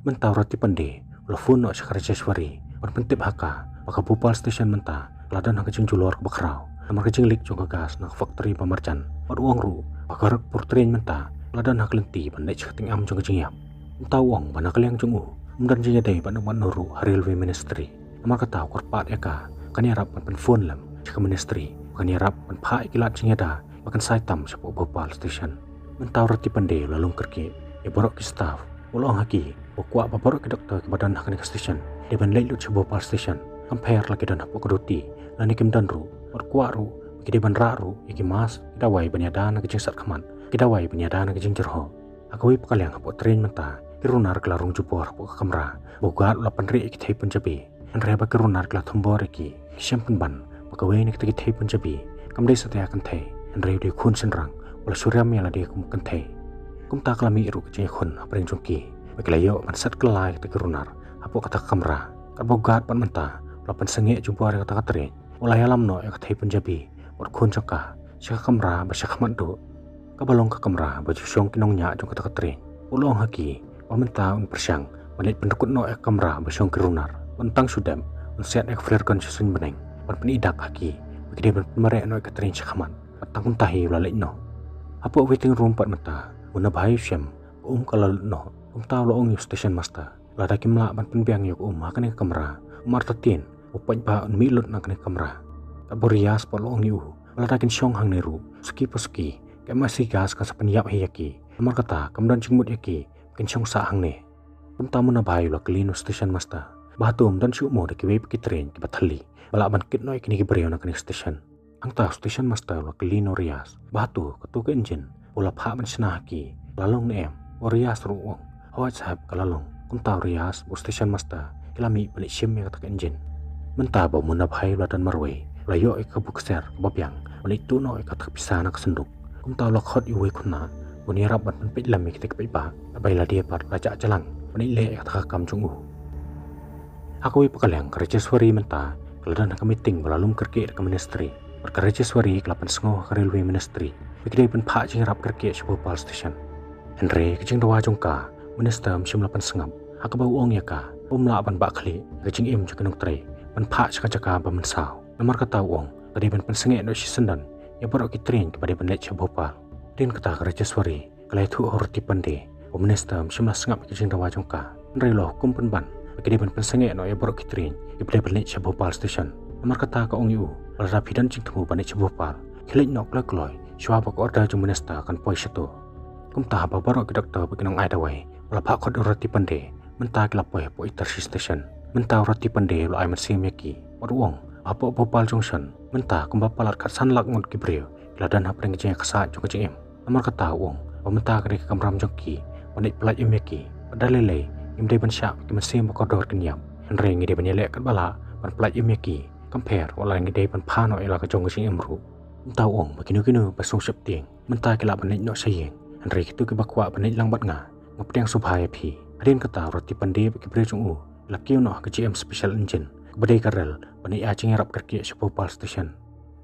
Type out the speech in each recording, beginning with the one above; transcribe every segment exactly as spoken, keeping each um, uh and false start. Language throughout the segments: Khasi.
Mynta u Rati Pandey u la phone noh sha ka Rajeshwari ban pyntip ha ka ba ka Bhopal Station mynta ka la don ha ka jingjulor kaba khraw namar ka jingleak jong ka gas na ka factory ba marjan. Bad u ong ruh ba ka Gorakhpur train mynta ka la don ha ka lynti ban leit sha ka tyngam jong ka jingïap. Mynta u ong ba na ka liang jong u um don jingïadei bad uno uno ruh ha Railway Ministry. Namar kata u kyrpad ïa ka kan ïarap ban pynphone lem sha ka ministry ba kan ïarap ban phah ïa ki lad jingïada ba kan sai tam shapoh Bhopal Station. Mynta u Rati Pandey u la lum kyrkieh ïa baroh ki staff, u la ong ha ki ba u kwah ba baroh ki doktor kiba don ha kane ka station ki dei ban leit lut sha Bhopal Station, kam pher la ki don hapoh ka duty lane kim don ruh. Bad u kwah ruh ba ki dei ban rah ruh ïa ki mask, ki dawai ban ïada na ka jingsat khmat, ki dawai ban ïada na ka jingjyrhoh. Ha kawei pat ka liang hapoh train mynta ki runar ki la rung jubor hapoh ka kamra ba u guard u la pynrieh ïa ki thei Punjabi. Hynrei haba ki runar ki la thombor ïa ki, ki shem pynban ba kawei na kita ki thei Punjabi kam dei satia kynthei, hynrei u dei u khun shynrang uba la shu riam ïa lade kum kynthei. Kumta ka la mih ruh ka jingïakhun hapdeng jong ki bad ki la ïoh ban set kylla ïa kita ki runar hapoh kata ka kamra. Katba u guard pat mynta u la pynsangeh jubor ïa kata ka train, u la ïalam noh ïa ka thei Punjabi bad u khun jong ka sha ka kamra ba sha khmat duh, kaba long ka kamra ba ju shong ki nongñiah jong kata ka train. U la ong ha ki ba mynta un pyrshang ban leit pynrukut noh ïa ka kamra ba shong ki runar, bad tang shu dep un siat ïa ka flare gun sha suiñ bneng ban pyni dak ha ki ba ki dei ban pynmareh noh ïa ka train sha khmat. Bad tang kumta hi u la leit noh. Hapoh waiting room pat mynta u Munna Bhai u shem ba um ka la lut noh. Kumta u la ong ïa u station master, lada kim lah ban pynbiang ïa ka um ha kane ka kamra, u Martatin u paidbah un mih lut na kane ka kamra. Katba u Riaz pat u la ong ïa u ba lada kin shong hangne ruh suki pa suki, ka M I C gas kan sa pynïap hi ïa ki. Namar kata kam don jingmut ïa ki ba kin shong sah hangne. Kumta u Munna Bhai u la kylli na u station master ba hato ym don shuh mo da kiwei pat ki train kiba thylli ba lah ban kit noh ïa kine ki briew na kane ka station. Hangta u station master u la kylli na u Riaz ba hato kato ka engine ba u la phah ban shna ha ki ka la long ne em. U Riaz ruh u ong, hooid saheb, ka la long. Kumta u Riaz bad u station master ki la mih ban leit shim ïa kata ka engine. Mynta ba u Munna Bhai u la don marwei, u la ïoh ïa ka bukser kaba biang ban leit tuh noh ïa kata ka pisa na ka synduk. Kumta u la khot ïa uwei u khynnah ban ïarap ban pynpeit lem ïa kita ki paidbah, katba ïa lade pat la jah jlang ban leit leh ïa kata ka kam jong u. Ha kawei pat ka liang ka Rajeshwari mynta ka la don ha ka meeting ba la lum kyrkieh da ka ministry. Bad ka Rajeshwari ka la pynsngew ha ka Railway Ministry ba ki dei ban phah jingïarap kyrkieh sha Bhopal Station. Hynrei ka jingdawa jong ka minister ym shym la pynsngap, ha kaba u ong ïa ka ba um lah ban bah khlieh ïa ka jingim jong ki nongtrei ban phah sha ka jaka ba mynsaw. Namar kata u ong ka dei ban pynsangeh noh shisyndon ïa baroh ki train kiba dei ban leit sha Bhopal. Hadien kata ka Rajeshwari ka la ïathuh ha u Rati Pandey ba u minister ym shym la sngap ïa ka jingdawa jong ka, hynrei u la hukum pynban ba ki dei ban pynsangeh noh ïa baroh ki train kiba dei ban leit sha Bhopal Station. Namar kata ka ong ïa u ba lada phi don jingthmu ban leit sha Bhopal, khie leit noh kloi kloi shuwa ba ka order jong u minister kan poi shato. Kumta haba baroh ki doktor bad ki nongai dawai ba la phah khot da u Rati Pandey mynta ki la poi hapoh Itarsi Station. Mynta u Rati Pandey u la ai mynsiem ïa ki bad u ong ba hapoh Bhopal Junction mynta kumba palat khatsan lak ngut ki briew ki la don hapdeng ka jingïaksaid jong ka jingim. Namar kata u ong ba mynta ka dei ka kamram jong ki ban leit pyllait im ïa ki, bad da lei lei ngim dei ban shah ba ki mynsiem ba kordor kin ïap, hynrei ngi dei ban ïaleh katba lah ban pyllait im ïa ki, kam pher wat la ngi dei ban phah noh ïa la ka jong ka jingim ruh. Mynta u ong ba kino kino ba sngew sheptieng mynta ki lah ban leit noh sha ïing, hynrei kito kiba kwah ban leit lang bad nga, nga pdiang sngewbha ïa phi. Hadien kata u Rati Pandey bad ki briew jong u ki la kiew noh ha ka G M Special Engine kaba dei ka rel ban ïa ai jingïarap kyrkieh sha Bhopal Station.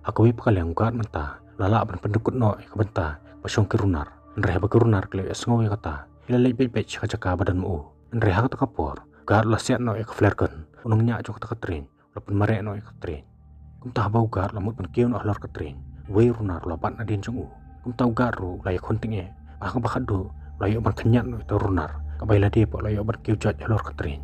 Ha kawei pat ka liang u guard mynta u la lah ban pyndukut noh ïa ka bynta ba shong ki runar, hynrei haba ki runar ki la ïohsngew ïa kata ki la leit beit beit sha ka jaka ba don ma u. Hynrei ha kata ka por u guard u la siat noh ïa ka flare gun, u nongñiah jong kata ka train u la pynmareh noh ïa ka train. Kumta haba u guard u la mut ban kiew noh halor ka train, uwei u runar u la bat nadien jong u. Kumta u guard ruh u la ïakhun tyngeh, bad ha kaba khatduh u la ïoh ban khynñiat noh ïa uta u runar, katba ïa lade pat u la ïoh ban kiew joit halor ka train.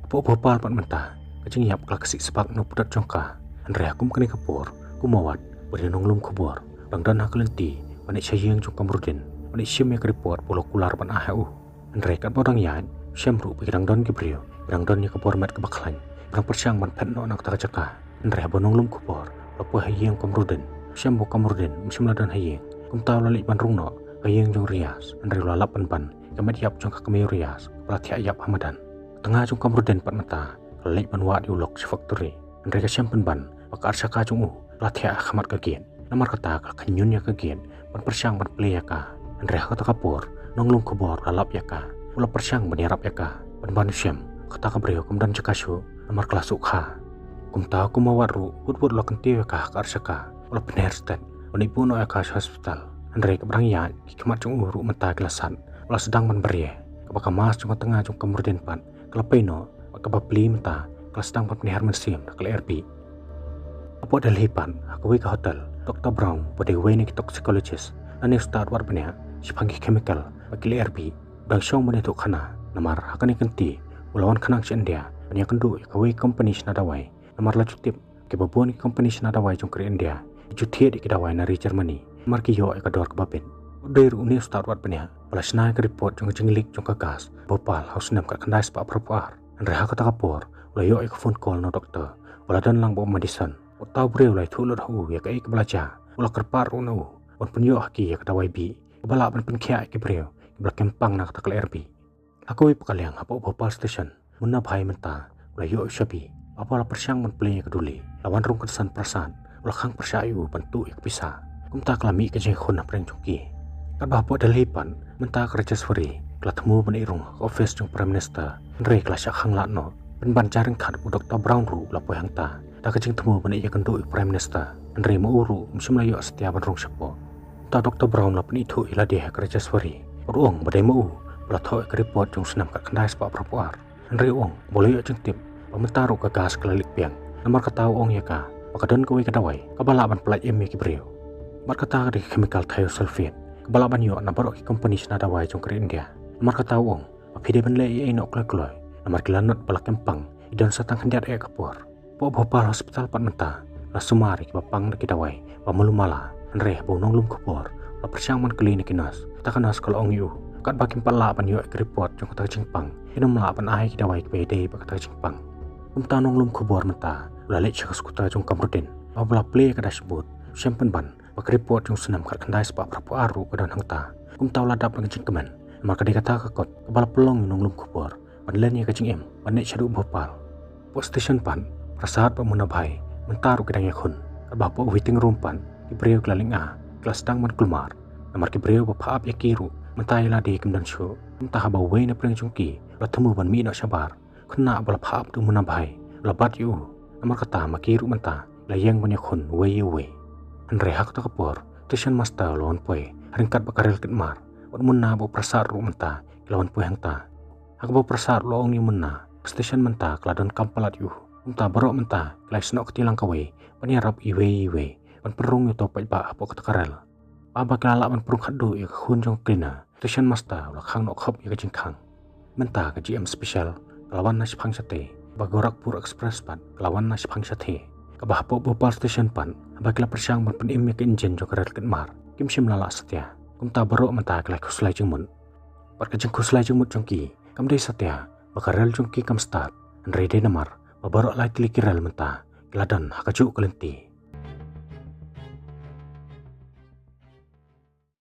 Hapoh Bhopal pat mynta ka jingïap ka la ksih spak na u pdot jong ka. Hynrei ha kum kane ka por, ka Mawat ba dei nonglum khubor u dang don ha ka lynti ban leit sha ïing jong u Kamruddin ban leit shim ïa ka report ba u la kular ban ai ha u. Hynrei katba u dang ïaid u shem ruh ba ki dang don ki briew, ki dang don ïa ka bor met kaba khlaiñ, ki dang pyrshang ban phet noh na kata ka jaka. Hynrei haba u nonglum khubor u la poi ha ïing u Kamruddin, u shem ba u Kamruddin um shym la don ha ïing. Kumta u la leit ban rung noh ha ïing jong u Riaz, hynrei u la lap pynban ïa ka met ïap jong ka kmie u Riaz kaba la thiah ïap ha madan. Ka tnga jong u Kamruddin pat mynta ka la leit ban wad ïa u lok sha factory, hynrei ka shem pynban ba ka arshaka jong u ka la thiah ha khmat ka gate. Namar kata ka la khynñiun ïa ka gate ban pyrshang ban plie ïa ka. Hynrei ha kata ka por u nonglum khubor u la lap ïa ka, u la pyrshang ban ïarap ïa ka, pynban u shem ba kata ka briew kam don jaka shuh namar ka la sukha. Kumta u Mawat ruh wut wut u la kyntiew ïa ka ha ka arshaka, u la pynher stet ban leit buh noh ïa ka sha hospital. Hynrei kaba dang ïaid ki khmat jong u ruh mynta ki la sat, u la sdang ban brie. Kaba ka mask jong ka tnga jong ka Kamruddin pat ka la pei noh, bad kaba plie mynta ka la sdang ban pynhiar mynsiem da ka lyer bih. Hapoh Delhi pat, ha kawei ka hotel, Doktor Brown, uba dei uwei na ki toxicologist, u la stad wad bniah shaphang ki chemical bad ki lyer bih, u dang shong ban ïathuh khana, namar ha kane ka kynti u la wan khnang sha India ban ïakynduh ïa kawei ka company shna dawai, namar la ju tip kiba bun ki company shna dawai jong ka ri India ki ju thied ïa ki dawai na ri Germany namar ki ïoh ïa ka dor kaba bit. Bad dei ruh une u stad wad bniah ba la shna ïa ka report jong ka jingleak jong ka gas ha Bhopal ha u snem khatkhyndai spah phra phew ar. Hynrei ha kata ka por u la ïoh ïa ka phone call na u doktor uba la don lang bad u Madison. Uta u briew u la ïathuh lut ha u ïa kaei kaba la jia, u la kyrpad ruh na u ban pynïoh ha ki ïa ka dawai bih kaba lah ban pynkhiah ïa ki briew kiba la kem pang na kata ka lyer bih. Ha kawei pat ka liang, hapoh Bhopal Station, Munna Bhai mynta u la ïoh ïa u shabi. Haba u la pyrshang ban plie ïa ka duli, la wan rung kynsan Prasad, u la khang pyrshah ïa u ban tuh ïa ka pisa. Kumta ka la mih ka jingïakhun hapdeng jong ki. Katba hapoh Delhi pat mynta ka Rajeshwari ka la thmu ban ïaid rung ha ka office jong u Prime Minister, hynrei ka la shah khang lad noh. Pynban jar ryngkat, u Doktor Brown ruh u la poi hangta da ka jingthmu ban ïakynduh ïa u Prime Minister, hynrei ma u ruh um shym la ïoh satia ban rung shapoh. Mynta u Doktor Brown u la pynithuh ïa lade ha ka Rajeshwari, bad u ong ba dei ma u uba la thoh ïa ka report jong u snem khatkhyndai spah phra phew ar. Hynrei u ong ba u la ïoh jingtip ba mynta ruh ka gas ka la leak biang. Namar kata u ong ïa ka ba ka don kawei ka dawai kaba lah ban pyllait im ïa ki briew. Bad kata ka dei ka chemical thiosulfate kaba lah ban ïoh na baroh ki company shna dawai jong ka ri India. Namar kata u ong ba phi dei ban leh ei ei noh kloi kloi, namar ki lanot ba la kem pang ki don sa tang khyndiat eh ka por. Hapoh Bhopal Hospital pat mynta la sumar ïa kiba pang da ki dawai ba malu mala, hynrei haba u nonglum khubor u la pyrshang ban kylli na ki nurse, kata ka nurse ka la ong ïa u katba kim pat lah ban ïoh ïa ka report jong kata ka jingpang, kin ym lah ban ai ki dawai kiba ïadei bad kata ka jingpang. Kumta u nonglum khubor mynta u la leit sha ka scooter jong u Kamruddin, haba u la plie ïa ka dashboard u shem pynban ba ka report jong u snem khatkhyndai spah phra phew ar ruh ka don hangta. Kumta u la dap da ka jingkmen, namar ka dei kata ka kot kaba la pynlong ïa u nonglum khubor ban len ïa ka jingim ban leit shaduh Bhopal. Hapoh station pat, Prasad bad Munna Bhai mynta ruh ki dang ïakhun. Katba hapoh waiting room pat ki briew ki la lynga, ki la sdang ban kulmar, namar ki briew ba pha ap ïa ki ruh mynta ïa lade kim don shuh. Kumta haba uwei na pdeng jong ki u la thmu ban mih noh shabar, u khynnah ba la pha ap da u Munna Bhai u la bat ïa u. Namar kata ma ki ruh mynta ki la ïeng ban ïakhun uwei ïa uwei. Hynrei ha kata ka por u station master u la wan poi ha ryngkat bad ka rel kynmar, bad u Munna bad u Prasad ruh mynta ki la wan poi hangta. Ha kaba u Prasad u la ong ïa u Munna ba ka station mynta ka la donkam palat ïa u. Kumta baroh mynta ki la ïasnoh kti lang kawei ban ïarap iwei ïa iwei ban pynrung ïa uto u paidbah hapoh kata ka rel. Haba ki la lah ban pynrung khatduh ïa ka khun jong ka cleaner, u station master u la khang noh khop ïa ka jingkhang. Mynta ka G M Special ka la wan na shaphang shatei, bad ka Gorakhpur Express pat ka la wan na shaphang shatei. Katba hapoh Bhopal station pat, haba ki la pyrshang ban pynim ïa ka engine jong ka rel kynmar, kim shym la lah satia. Kumta baroh mynta ki la khuslai jingmut. Bad ka jingkhuslai jingmut jong ki kam dei satia ba ka rel jong ki kam stad, hynrei dei namar ba baroh lai tylli ki rel mynta ki la don ha kajuh ka lynti.